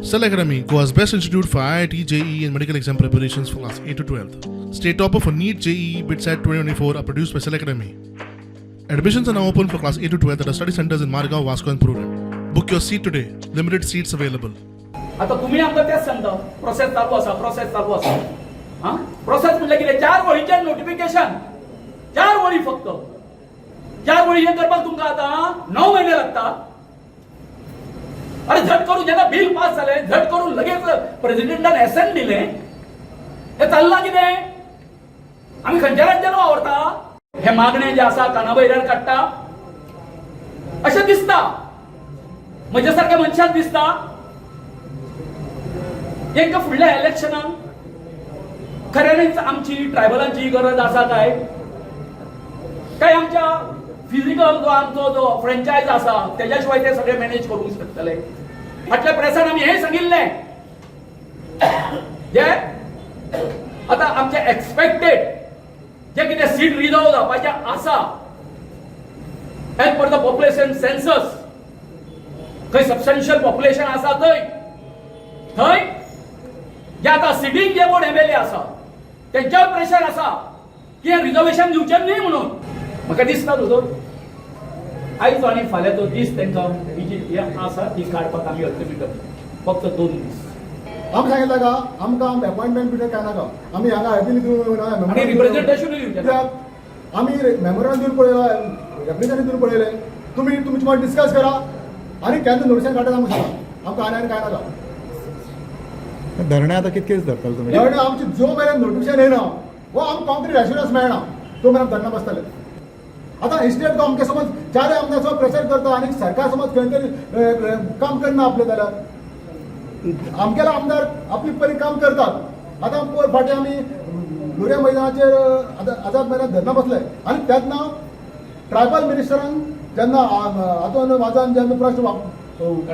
Cell Academy, Goa's best institute for IIT, JEE, and medical exam preparations for class 8 to 12. State topper for NEET, JEE, BITSAT 2024 are produced by Cell Academy. Admissions are now open for class 8 to 12 at our study centers in Margao, Vasco, and Purulem. Book your seat today. Limited seats available. आता तुम्ही आमकां तेच सांगता, process चालू आसा, process चालू आसा. हा, प्रोसेस म्हणल्यार कितें? चार वळीचें नोटिफिकेशन, चार वळी, फक्त चार वळी. हें करपाक तुमकां आतां 9 म्हयने लागता. अरे, झट करून जेन्ना बिल पास जालें, झट करून लगेच प्रेसिडेंटान एसेंट दिलें. हें चल्लां कितें? आमी खंयच्या राज्यान वावरता? हे मागणे जे आसा कानाभैऱ्यार काडटा अशें दिसता. म्हज्या सारक्या मनशाक दिसता, तांकां फुडल्या इलेक्शनाक खऱ्यांनीच आमची ट्रायबलांची गरज आसा काय, काय आमच्या फिजिकल जो आमचो जो फ्रँचायज आसा तेज्या शिवाय ते सगळे मॅनेज करूंक शकतले? फाटल्या प्रेसान आमी हें सांगिल्लें, जे आतां आमचे एक्सपेक्टेड जे कितें सीट रिजर्व जावपाचे आसा as per the population census, खंय सबस्टॅन्शियल पॉप्युलेशन आसा थंय थंय जे आतां सिटींग जे कोण एमएलए आसा तेंच्यावर प्रेशर आसा की हें रिजर्वेशन दिवचें न्ही म्हणून. म्हाका दिसता, दोतोर, आयचो आनी फाल्यांचो दीस तांकां ही जी हें आसा ती काडपाक आमी अल्टिमेटम फक्त 2 दीस. आमी सांगितलं का आमकां अपॉइंटमेंट बिट काय नाका, आमी हांगा अपील दिवन. आनी रिप्रेझेंटेशनूय दिवचें ना. कित्याक आमी मेमोरंडम दिवन पळयला, रेप्रेझेंटेशन दिवन पळयलें. तुमी तुमचे मदीं डिस्कस करा आनी केन्ना नोटिसान काडटा आमकां सांगा. आमकां आनी आनी काय नाका. धरणे आता कितके दीस धरतले तुमी? धरणे आमची जो मेरेन नोटिफिकेशन येयना वो आमकां कॉन्क्रीट एश्युरन्स मेळना तो मेरेन धरणां बसतले. आतां इन्स्टेड तो आमकां समज चारय आमदार प्रेशर करता आनी सरकार समज खंय तरी काम करना आपलें जाल्यार, आमगेले आमदार आपली परी काम करतात. आतां पयर फाटीं आमी लुऱ्या मैदानाचेर, आतां आझाद मैदान धरणां बसले आनी तेन्ना ट्रायबल मिनिस्टरान जेन्ना हातून वाजान जेन्ना प्रश्न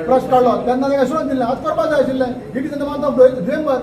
प्रश्न काडलो तेन्ना ताका एश्युरन्स दिल्लें, आतां करपाक जाय आशिल्लें. It is in the month of November.